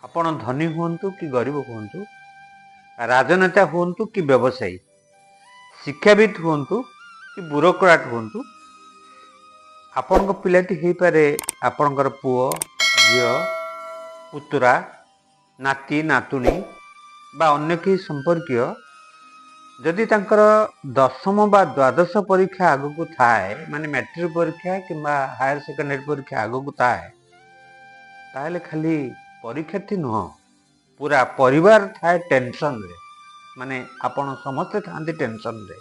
ଆପଣ ଧନୀ ହୁଅନ୍ତୁ କି ଗରିବ ହୁଅନ୍ତୁ, ରାଜନେତା ହୁଅନ୍ତୁ କି ବ୍ୟବସାୟୀ, ଶିକ୍ଷାବିତ୍ ହୁଅନ୍ତୁ କି ବ୍ୟୁରୋକ୍ରାଟ ହୁଅନ୍ତୁ, ଆପଣଙ୍କ ପିଲାଟି ହେଇପାରେ ଆପଣଙ୍କର ପୁଅ, ଝିଅ, ପୁତୁରା, ନାତି, ନାତୁଣୀ ବା ଅନ୍ୟ କେହି ସମ୍ପର୍କୀୟ, ଯଦି ତାଙ୍କର ଦଶମ ବା ଦ୍ୱାଦଶ ପରୀକ୍ଷା ଆଗକୁ ଥାଏ, ମାନେ ମ୍ୟାଟ୍ରିକ ପରୀକ୍ଷା କିମ୍ବା ହାୟର ସେକେଣ୍ଡାରୀ ପରୀକ୍ଷା ଆଗକୁ ଥାଏ, ତାହେଲେ ଖାଲି ପରୀକ୍ଷାର୍ଥୀ ନୁହଁ, ପୁରା ପରିବାର ଥାଏ ଟେନସନରେ। ମାନେ ଆପଣ ସମସ୍ତେ ଥାଆନ୍ତି ଟେନସନରେ।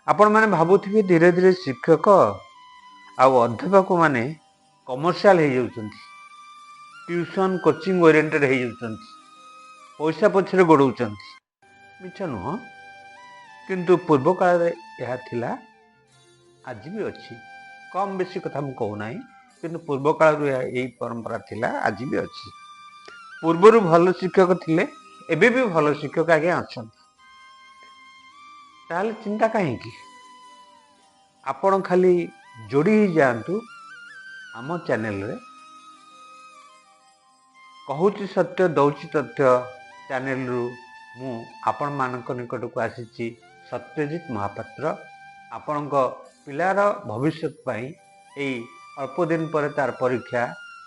ଆପଣମାନେ ଭାବୁଥିବେ ଧୀରେ ଧୀରେ ଶିକ୍ଷକ ଆଉ ଅଧ୍ୟାପକମାନେ କମର୍ସିଆଲ ହେଇଯାଉଛନ୍ତି, ଟ୍ୟୁସନ୍ କୋଚିଂ ଓରିଏଣ୍ଟେଡ୍ ହେଇଯାଉଛନ୍ତି, ପଇସା ପଛରେ ଗୋଡ଼ଉଛନ୍ତି। ମିଛ ନୁହଁ, କିନ୍ତୁ ପୂର୍ବ କାଳରେ ଏହା ଥିଲା, ଆଜି ବି ଅଛି। କମ୍ ବେଶୀ କଥା ମୁଁ କହୁନାହିଁ, କିନ୍ତୁ ପୂର୍ବ କାଳରୁ ଏହା ଏଇ ପରମ୍ପରା ଥିଲା, ଆଜି ବି ଅଛି। ପୂର୍ବରୁ ଭଲ ଶିକ୍ଷକ ଥିଲେ, ଏବେ ବି ଭଲ ଶିକ୍ଷକ ଆଜ୍ଞା ଅଛନ୍ତି। ତାହେଲେ ଚିନ୍ତା କାହିଁକି? ଆପଣ ଖାଲି ଯୋଡ଼ି ହେଇଯାଆନ୍ତୁ ଆମ ଚ୍ୟାନେଲରେ। କହୁଛି ସତ୍ୟ, ଦଉଛି ତଥ୍ୟ ଚ୍ୟାନେଲରୁ ମୁଁ ଆପଣମାନଙ୍କ ନିକଟକୁ ଆସିଛି ସତ୍ୟଜିତ ମହାପାତ୍ର। ଆପଣଙ୍କ ପିଲାର ଭବିଷ୍ୟତ ପାଇଁ ଏଇ ଅଳ୍ପ ଦିନ ପରେ ତାର ପରୀକ୍ଷା,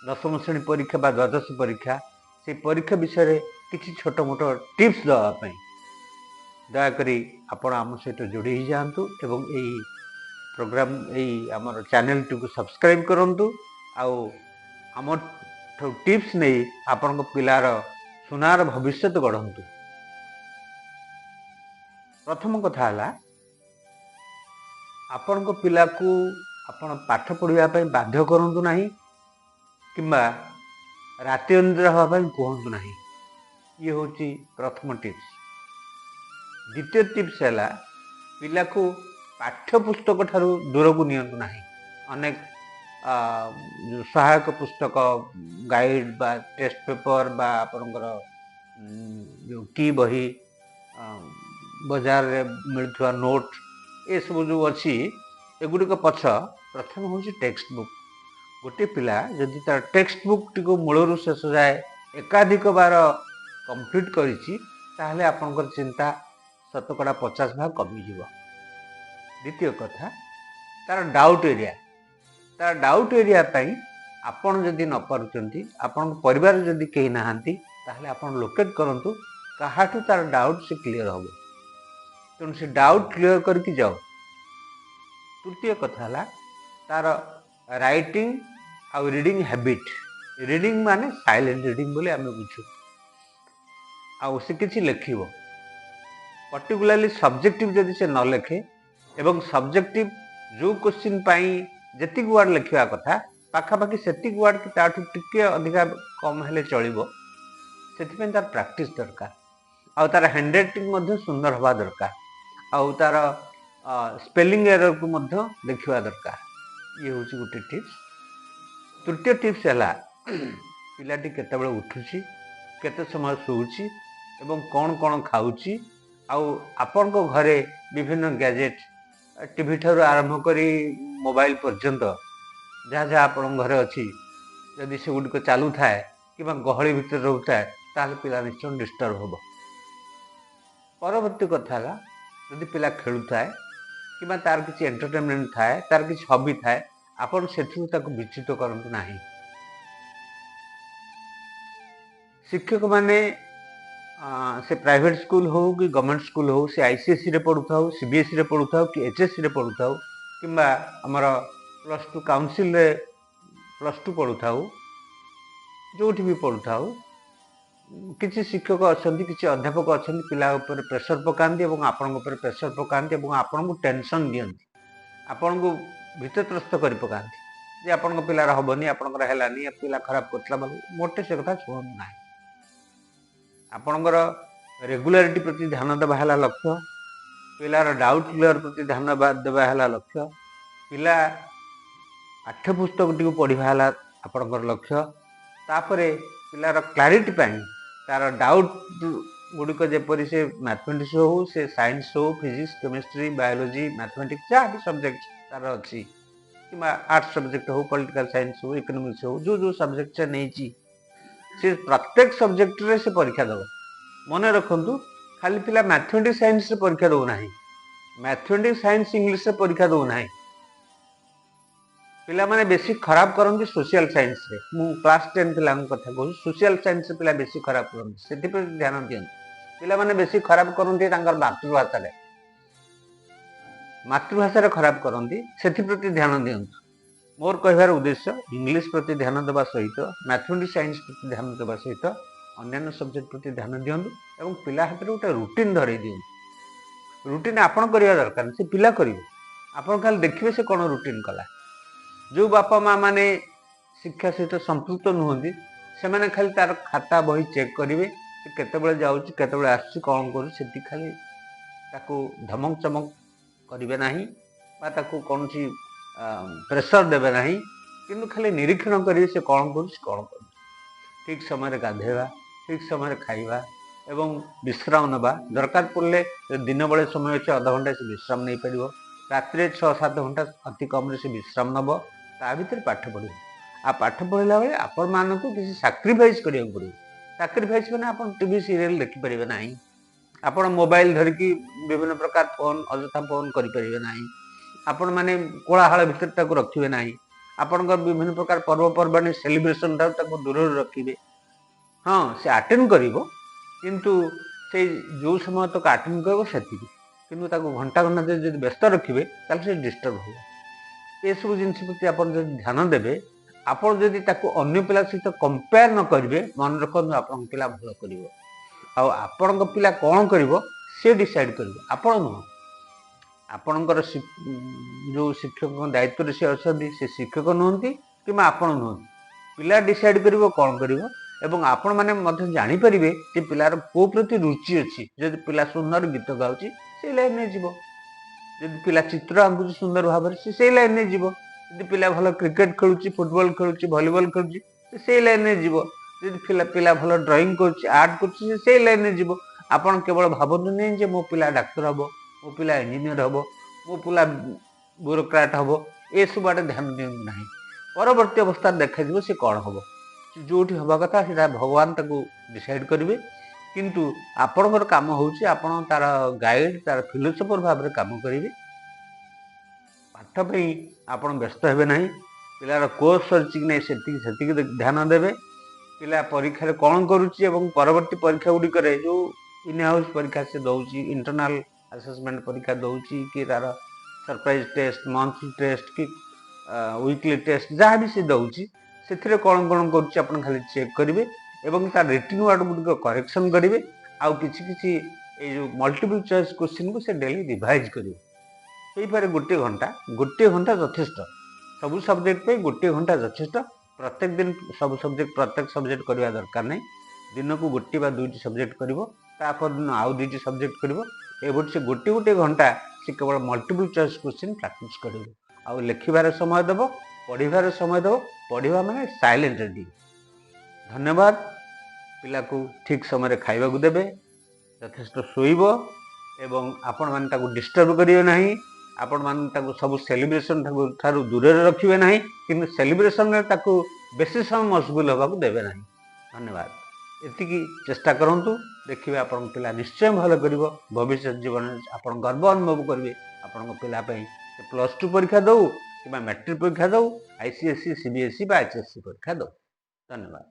ଦଶମ ଶ୍ରେଣୀ ପରୀକ୍ଷା ବା ଦ୍ୱାଦଶ ପରୀକ୍ଷା, ସେଇ ପରୀକ୍ଷା ବିଷୟରେ କିଛି ଛୋଟ ମୋଟ ଟିପ୍ସ ଦେବା ପାଇଁ ଦୟାକରି ଆପଣ ଆମ ସହିତ ଯୋଡ଼ି ହେଇଯାଆନ୍ତୁ ଏବଂ ଏଇ ପ୍ରୋଗ୍ରାମ, ଏଇ ଆମର ଚ୍ୟାନେଲଟିକୁ ସବସ୍କ୍ରାଇବ୍ କରନ୍ତୁ ଆଉ ଆମଠୁ ଟିପ୍ସ ନେଇ ଆପଣଙ୍କ ପିଲାର ସୁନାର ଭବିଷ୍ୟତ ଗଢ଼ନ୍ତୁ। ପ୍ରଥମ କଥା ହେଲା, ଆପଣଙ୍କ ପିଲାକୁ ଆପଣ ପାଠ ପଢ଼ିବା ପାଇଁ ବାଧ୍ୟ କରନ୍ତୁ ନାହିଁ କିମ୍ବା ରାତି ଅନିଦ୍ରା ହେବା ପାଇଁ କୁହନ୍ତୁ ନାହିଁ। ଇଏ ହେଉଛି ପ୍ରଥମ ଟିପ୍ସ। ଦ୍ୱିତୀୟ ଟିପ୍ସ ହେଲା, ପିଲାକୁ ପାଠ୍ୟପୁସ୍ତକ ଠାରୁ ଦୂରକୁ ନିଅନ୍ତୁ ନାହିଁ। ଅନେକ ସହାୟକ ପୁସ୍ତକ, ଗାଇଡ଼ ବା ଟେଷ୍ଟ ପେପର ବା ଆପଣଙ୍କର ଯେଉଁ କି ବହି, ବଜାରରେ ମିଳୁଥିବା ନୋଟ୍, ଏସବୁ ଯେଉଁ ଅଛି, ଏଗୁଡ଼ିକ ପଛ ପ୍ରଥମେ ହେଉଛି ଟେକ୍ସଟ ବୁକ୍। ଗୋଟିଏ ପିଲା ଯଦି ତାର ଟେକ୍ସଟ ବୁକ୍ଟିକୁ ମୂଳରୁ ଶେଷ ଯାଏ ଏକାଧିକ ବାର କମ୍ପ୍ଲିଟ୍ କରିଛି, ତାହେଲେ ଆପଣଙ୍କର ଚିନ୍ତା 50% କମିଯିବ। ଦ୍ୱିତୀୟ କଥା, ତାର ଡାଉଟ୍ ଏରିଆ। ତାର ଡାଉଟ୍ ଏରିଆ ପାଇଁ ଆପଣ ଯଦି ନ ପାରୁଛନ୍ତି, ଆପଣଙ୍କ ପରିବାରରେ ଯଦି କେହି ନାହାନ୍ତି, ତାହେଲେ ଆପଣ ଲୋକେଟ୍ କରନ୍ତୁ କାହାଠୁ ତାର ଡାଉଟ୍ ସେ କ୍ଲିଅର୍ ହେବ। ତେଣୁ ସେ ଡାଉଟ୍ କ୍ଲିଅର୍ କରିକି ଯାଉ। ତୃତୀୟ କଥା ହେଲା ତାର ରାଇଟିଂ ଆଉ ରିଡ଼ିଂ ହ୍ୟାବିଟ୍। ରିଡ଼ିଂ ମାନେ ସାଇଲେଣ୍ଟ ରିଡ଼ିଂ ବୋଲି ଆମେ ବୁଝୁ। ଆଉ ସେ କିଛି ଲେଖିବ ପର୍ଟିକୁଲାରଲି ସବଜେକ୍ଟିଭ ଯଦି ସେ ନ ଲେଖେ, ଏବଂ ସବଜେକ୍ଟିଭ ଯେଉଁ କୋଶ୍ଚିନ୍ ପାଇଁ ଯେତିକି ୱାର୍ଡ଼ ଲେଖିବା କଥା ପାଖାପାଖି ସେତିକି ୱାର୍ଡ଼ କି ତାଠୁ ଟିକେ ଅଧିକା କମ୍ ହେଲେ ଚଳିବ, ସେଥିପାଇଁ ତାର ପ୍ରାକ୍ଟିସ୍ ଦରକାର। ଆଉ ତାର ହ୍ୟାଣ୍ଡ ରାଇଟିଂ ମଧ୍ୟ ସୁନ୍ଦର ହେବା ଦରକାର, ଆଉ ତାର ସ୍ପେଲିଂ ଏରରକୁ ମଧ୍ୟ ଦେଖିବା ଦରକାର। ଇଏ ହେଉଛି ଗୋଟେ ଟିପ୍ସ। ତୃତୀୟ ଟିପ୍ସ ହେଲା, ପିଲାଟି କେତେବେଳେ ଉଠୁଛି, କେତେ ସମୟ ଶୋଉଛି ଏବଂ କ'ଣ କ'ଣ ଖାଉଛି, ଆଉ ଆପଣଙ୍କ ଘରେ ବିଭିନ୍ନ ଗ୍ୟାଜେଟ୍, ଟିଭି ଠାରୁ ଆରମ୍ଭ କରି ମୋବାଇଲ ପର୍ଯ୍ୟନ୍ତ ଯାହା ଯାହା ଆପଣଙ୍କ ଘରେ ଅଛି, ଯଦି ସେଗୁଡ଼ିକ ଚାଲୁଥାଏ କିମ୍ବା ଗହଳି ଭିତରେ ରହୁଥାଏ, ତାହେଲେ ପିଲା ନିଶ୍ଚୟ ଡିଷ୍ଟର୍ବ ହେବ। ପରବର୍ତ୍ତୀ କଥା ହେଲା, ଯଦି ପିଲା ଖେଳୁଥାଏ କିମ୍ବା ତାର କିଛି ଏଣ୍ଟରଟେନମେଣ୍ଟ ଥାଏ, ତାର କିଛି ହବି ଥାଏ, ଆପଣ ସେଥିରୁ ତାକୁ ବିଚ୍ୟୁତ କରନ୍ତୁ ନାହିଁ। ଶିକ୍ଷକମାନେ, ସେ ପ୍ରାଇଭେଟ ସ୍କୁଲ ହଉ କି ଗଭର୍ଣ୍ଣମେଣ୍ଟ ସ୍କୁଲ ହଉ, ସେ ଆଇସିଏସ୍ସିରେ ପଢ଼ୁଥାଉ, ସିବିଏସ୍ସିରେ ପଢ଼ୁଥାଉ କି ଏଚ୍ଏସ୍ସିରେ ପଢ଼ୁଥାଉ, କିମ୍ବା ଆମର +2 କାଉନସିଲରେ +2 ପଢ଼ୁଥାଉ, ଯେଉଁଠି ବି ପଢ଼ୁଥାଉ, କିଛି ଶିକ୍ଷକ ଅଛନ୍ତି, କିଛି ଅଧ୍ୟାପକ ଅଛନ୍ତି, ପିଲା ଉପରେ ପ୍ରେସର ପକାନ୍ତି ଏବଂ ଆପଣଙ୍କ ଉପରେ ପ୍ରେସର ପକାନ୍ତି ଏବଂ ଆପଣଙ୍କୁ ଟେନସନ୍ ଦିଅନ୍ତି, ଆପଣଙ୍କୁ ଭୀତତ୍ରସ୍ତ କରି ପକାନ୍ତି ଯେ ଆପଣଙ୍କ ପିଲାର ହେବନି, ଆପଣଙ୍କର ହେଲାନି, ପିଲା ଖରାପ କରିଥିଲା। ମୋଟେ ସେ କଥା ଶୁଣନ୍ତୁ ନାହିଁ। ଆପଣଙ୍କର ରେଗୁଲାରିଟି ପ୍ରତି ଧ୍ୟାନ ଦେବା ହେଲା ଲକ୍ଷ୍ୟ, ପିଲାର ଡାଉଟ୍ କ୍ଲିଅର ପ୍ରତି ଧ୍ୟାନ ଦେବା ହେଲା ଲକ୍ଷ୍ୟ, ପିଲା ପାଠ୍ୟପୁସ୍ତକଟିକୁ ପଢ଼ିବା ହେଲା ଆପଣଙ୍କର ଲକ୍ଷ୍ୟ। ତାପରେ ପିଲାର କ୍ଲାରିଟି ପାଇଁ ତାର ଡାଉଟ୍ ଗୁଡ଼ିକ, ଯେପରି ସେ ମ୍ୟାଥମେଟିକ୍ସ ହଉ, ସେ ସାଇନ୍ସ ହଉ, ଫିଜିକ୍ସ, କେମିଷ୍ଟ୍ରି, ବାୟୋଲୋଜି, ମ୍ୟାଥମେଟିକ୍ସ, ଯାହା ବି ସବଜେକ୍ଟ ତାର ଅଛି, କିମ୍ବା ଆର୍ଟସ ସବଜେକ୍ଟ ହଉ, ପଲିଟିକାଲ ସାଇନ୍ସ ହଉ, ଇକୋନୋମିକ୍ସ ହଉ, ଯେଉଁ ଯେଉଁ ସବଜେକ୍ଟ ସେ ନେଇଛି, ସେ ପ୍ରତ୍ୟେକ ସବଜେକ୍ଟରେ ସେ ପରୀକ୍ଷା ଦେବ। ମନେ ରଖନ୍ତୁ, ଖାଲି ପିଲା ମ୍ୟାଥମେଟିକ୍ସ ସାଇନ୍ସରେ ପରୀକ୍ଷା ଦେଉନାହିଁ, ମ୍ୟାଥମେଟିକ୍ସ ସାଇନ୍ସ ଇଂଲିଶରେ ପରୀକ୍ଷା ଦେଉନାହିଁ। ପିଲାମାନେ ବେଶୀ ଖରାପ କରନ୍ତି ସୋସିଆଲ ସାଇନ୍ସରେ। ମୁଁ କ୍ଲାସ୍ 10 ପିଲାଙ୍କ କଥା କହୁଛି। ସୋସିଆଲ ସାଇନ୍ସରେ ପିଲା ବେଶୀ ଖରାପ କରନ୍ତି, ସେଥିପ୍ରତି ଧ୍ୟାନ ଦିଅନ୍ତୁ। ପିଲାମାନେ ବେଶୀ ଖରାପ କରନ୍ତି ତାଙ୍କର ମାତୃଭାଷାରେ, ମାତୃଭାଷାରେ ଖରାପ କରନ୍ତି, ସେଥିପ୍ରତି ଧ୍ୟାନ ଦିଅନ୍ତୁ। ମୋର କହିବାର ଉଦ୍ଦେଶ୍ୟ, ଇଂଲିଶ ପ୍ରତି ଧ୍ୟାନ ଦେବା ସହିତ, ମ୍ୟାଥମେଟିକ୍ସ ସାଇନ୍ସ ପ୍ରତି ଧ୍ୟାନ ଦେବା ସହିତ ଅନ୍ୟାନ୍ୟ ସବଜେକ୍ଟ ପ୍ରତି ଧ୍ୟାନ ଦିଅନ୍ତୁ ଏବଂ ପିଲା ହାତରେ ଗୋଟେ ରୁଟିନ୍ ଧରେଇ ଦିଅନ୍ତୁ। ରୁଟିନ୍ ଆପଣ କରିବା ଦରକାର, ସେ ପିଲା କରିବ। ଆପଣ ଖାଲି ଦେଖିବେ ସେ କ'ଣ ରୁଟିନ୍ କଲା। ଯେଉଁ ବାପା ମା ମାନେ ଶିକ୍ଷା ସହିତ ସମ୍ପୃକ୍ତ ନୁହନ୍ତି, ସେମାନେ ଖାଲି ତାର ଖାତା ବହି ଚେକ୍ କରିବେ, ସେ କେତେବେଳେ ଯାଉଛି, କେତେବେଳେ ଆସୁଛି, କ'ଣ କରୁଛି, ସେତିକି। ଖାଲି ତାକୁ ଧମକ ଚମକ କରିବେ ନାହିଁ ବା ତାକୁ କୌଣସି ପ୍ରେସର ଦେବେ ନାହିଁ, କିନ୍ତୁ ଖାଲି ନିରୀକ୍ଷଣ କରିବେ ସେ କ'ଣ କରୁଛି, କ'ଣ କରୁଛି। ଠିକ୍ ସମୟରେ ଗାଧୋଇବା, ଠିକ୍ ସମୟରେ ଖାଇବା ଏବଂ ବିଶ୍ରାମ ନେବା। ଦରକାର ପଡ଼ିଲେ ଦିନବେଳେ ସମୟ ଅଛି, ଅଧଘଣ୍ଟା ସେ ବିଶ୍ରାମ ନେଇପାରିବ। ରାତିରେ 6-7 ଘଣ୍ଟା ଅତି କମ୍ରେ ସେ ବିଶ୍ରାମ ନେବ। ତା ଭିତରେ ପାଠ ପଢ଼ିବ। ଆଉ ପାଠ ପଢ଼ିଲା ବେଳେ ଆପଣମାନଙ୍କୁ କିଛି ସାକ୍ରିଫାଇସ୍ କରିବାକୁ ପଡ଼ିବ। ସାକ୍ରିଫାଇସ୍ ମାନେ ଆପଣ ଟିଭି ସିରିଏଲ୍ ଦେଖିପାରିବେ ନାହିଁ, ଆପଣ ମୋବାଇଲ ଧରିକି ବିଭିନ୍ନ ପ୍ରକାର ଫୋନ୍, ଅଯଥା ଫୋନ୍ କରିପାରିବେ ନାହିଁ, ଆପଣମାନେ କୋଳାହଳ ଭିତରେ ତାକୁ ରଖିବେ ନାହିଁ, ଆପଣଙ୍କର ବିଭିନ୍ନ ପ୍ରକାର ପର୍ବପର୍ବାଣୀ ସେଲିବ୍ରେସନ୍ ଠାରୁ ତାକୁ ଦୂରରେ ରଖିବେ। ହଁ, ସେ ଆଟେଣ୍ଡ କରିବ, କିନ୍ତୁ ସେଇ ଯେଉଁ ସମୟ ତାକୁ ଆଟେଣ୍ଡ କରିବ ସେତିକି। କିନ୍ତୁ ତାକୁ ଘଣ୍ଟା ଘଣ୍ଟା ଯଦି ବ୍ୟସ୍ତ ରଖିବେ, ତାହେଲେ ସେ ଡିଷ୍ଟର୍ବ ହେବ। ଏସବୁ ଜିନିଷ ପ୍ରତି ଆପଣ ଯଦି ଧ୍ୟାନ ଦେବେ, ଆପଣ ଯଦି ତାକୁ ଅନ୍ୟ ପିଲା ସହିତ କମ୍ପେୟାର ନ କରିବେ, ମନେ ରଖନ୍ତୁ ଆପଣଙ୍କ ପିଲା ଭଲ କରିବ। ଆଉ ଆପଣଙ୍କ ପିଲା କ'ଣ କରିବ ସେ ଡିସାଇଡ଼୍ କରିବ, ଆପଣ ନୁହଁ। ଆପଣଙ୍କର ଯେଉଁ ଶିକ୍ଷକଙ୍କ ଦାୟିତ୍ୱରେ ସେ ଅଛନ୍ତି, ସେ ଶିକ୍ଷକ ନୁହନ୍ତି କିମ୍ବା ଆପଣ ନୁହନ୍ତି। ପିଲା ଡିସାଇଡ଼୍ କରିବ କ'ଣ କରିବ ଏବଂ ଆପଣମାନେ ମଧ୍ୟ ଜାଣିପାରିବେ ଯେ ପିଲାର କେଉଁ ପ୍ରତି ରୁଚି ଅଛି। ଯଦି ପିଲା ସୁନ୍ଦର ଗୀତ ଗାଉଛି, ସେଇ ଲାଇନ୍ରେ ଯିବ। ଯଦି ପିଲା ଚିତ୍ର ଆଙ୍କୁଛି ସୁନ୍ଦର ଭାବରେ, ସେ ସେଇ ଲାଇନ୍ରେ ଯିବ। ଯଦି ପିଲା ଭଲ କ୍ରିକେଟ ଖେଳୁଛି, ଫୁଟବଲ ଖେଳୁଛି, ଭଲିବଲ ଖେଳୁଛି, ସେ ସେଇ ଲାଇନ୍ରେ ଯିବ। ଯଦି ପିଲା ଭଲ ଡ୍ରଇଂ କରୁଛି, ଆର୍ଟ କରୁଛି, ସେ ସେଇ ଲାଇନ୍ରେ ଯିବ। ଆପଣ କେବଳ ଭାବନ୍ତୁନି ଯେ ମୋ ପିଲା ଡାକ୍ତର ହେବ, ମୋ ପିଲା ଇଞ୍ଜିନିୟର ହେବ, ମୋ ପିଲା ବ୍ୟୁରୋକ୍ରାଟ ହେବ, ଏସବୁ ଆଡ଼େ ଧ୍ୟାନ ଦିଅନ୍ତୁ ନାହିଁ। ପରବର୍ତ୍ତୀ ଅବସ୍ଥାରେ ଦେଖାଯିବ ସେ କ'ଣ ହେବ। ଯେଉଁଠି ହେବା କଥା ସେଇଟା ଭଗବାନ ତାକୁ ଡିସାଇଡ଼୍ କରିବେ। କିନ୍ତୁ ଆପଣଙ୍କର କାମ ହେଉଛି ଆପଣ ତାର ଗାଇଡ଼, ତାର ଫିଲୋସଫର ଭାବରେ କାମ କରିବେ। ପାଠ ପାଇଁ ଆପଣ ବ୍ୟସ୍ତ ହେବେ ନାହିଁ। ପିଲାର କୋର୍ସ ସରିଛି କି ନାହିଁ, ସେତିକି ଧ୍ୟାନ ଦେବେ। ପିଲା ପରୀକ୍ଷାରେ କ'ଣ କରୁଛି ଏବଂ ପରବର୍ତ୍ତୀ ପରୀକ୍ଷା ଗୁଡ଼ିକରେ ଯେଉଁ ଇନ୍ ହାଉସ୍ ପରୀକ୍ଷା ସେ ଦେଉଛି, ଇଣ୍ଟରନାଲ୍ ଆସେସମେଣ୍ଟ ପରୀକ୍ଷା ଦେଉଛି କି ତାର ସରପ୍ରାଇଜ୍ ଟେଷ୍ଟ, ମନ୍ଥଲି ଟେଷ୍ଟ କି ୱିକଲି ଟେଷ୍ଟ, ଯାହା ବି ସେ ଦେଉଛି, ସେଥିରେ କ'ଣ କ'ଣ କରୁଛି ଆପଣ ଖାଲି ଚେକ୍ କରିବେ ଏବଂ ତାର ରିଟିନ୍ ୱାର୍ଡ଼ ଗୁଡ଼ିକ କରେକ୍ସନ୍ କରିବେ। ଆଉ କିଛି କିଛି ଏଇ ଯେଉଁ ମଲ୍ଟିପୁଲ୍ ଚଏସ୍ କୋଶ୍ଚିନ୍କୁ ସେ ଡେଲି ରିଭାଇଜ୍ କରିବେ। ହେଇପାରେ ଗୋଟିଏ ଘଣ୍ଟା, ଗୋଟିଏ ଘଣ୍ଟା ଯଥେଷ୍ଟ। ସବୁ ସବଜେକ୍ଟ ପାଇଁ ଗୋଟିଏ ଘଣ୍ଟା ଯଥେଷ୍ଟ। ପ୍ରତ୍ୟେକ ଦିନ ସବୁ ସବଜେକ୍ଟ, ପ୍ରତ୍ୟେକ ସବଜେକ୍ଟ କରିବା ଦରକାର ନାହିଁ। ଦିନକୁ ଗୋଟିଏ ବା ଦୁଇଟି ସବଜେକ୍ଟ କରିବ, ତା ପରଦିନ ଆଉ ଦୁଇଟି ସବଜେକ୍ଟ କରିବ। ଏଭଳି ସେ ଗୋଟିଏ ଗୋଟିଏ ଘଣ୍ଟା ସେ କେବଳ ମଲ୍ଟିପୁଲ୍ ଚଏସ୍ କୋଶ୍ଚିନ୍ ପ୍ରାକ୍ଟିସ୍ କରିବ। ଆଉ ଲେଖିବାର ସମୟ ଦେବ, ପଢ଼ିବାର ସମୟ ଦେବ। ପଢ଼ିବା ମାନେ ସାଇଲେଣ୍ଟ ରିଡ଼ିଂ। ଧନ୍ୟବାଦ। ପିଲାକୁ ଠିକ୍ ସମୟରେ ଖାଇବାକୁ ଦେବେ, ଯଥେଷ୍ଟ ଶୋଇବ ଏବଂ ଆପଣମାନେ ତାକୁ ଡିଷ୍ଟର୍ବ କରିବେ ନାହିଁ। ଆପଣମାନେ ତାକୁ ସବୁ ସେଲିବ୍ରେସନ୍ ଠାରୁ ଦୂରରେ ରଖିବେ ନାହିଁ, କିନ୍ତୁ ସେଲିବ୍ରେସନ୍ରେ ତାକୁ ବେଶୀ ସମୟ ମସଗୁଲ ହେବାକୁ ଦେବେ ନାହିଁ। ଧନ୍ୟବାଦ। ଏତିକି ଚେଷ୍ଟା କରନ୍ତୁ, ଦେଖିବେ ଆପଣଙ୍କ ପିଲା ନିଶ୍ଚୟ ଭଲ କରିବ। ଭବିଷ୍ୟତ ଜୀବନରେ ଆପଣ ଗର୍ବ ଅନୁଭବ କରିବେ ଆପଣଙ୍କ ପିଲା ପାଇଁ। ସେ +2 ପରୀକ୍ଷା ଦେଉ କିମ୍ବା ମାଟ୍ରିକ ପରୀକ୍ଷା ଦେଉ, ICSE, CBSE ବା HSC ପରୀକ୍ଷା ଦେଉ। ଧନ୍ୟବାଦ।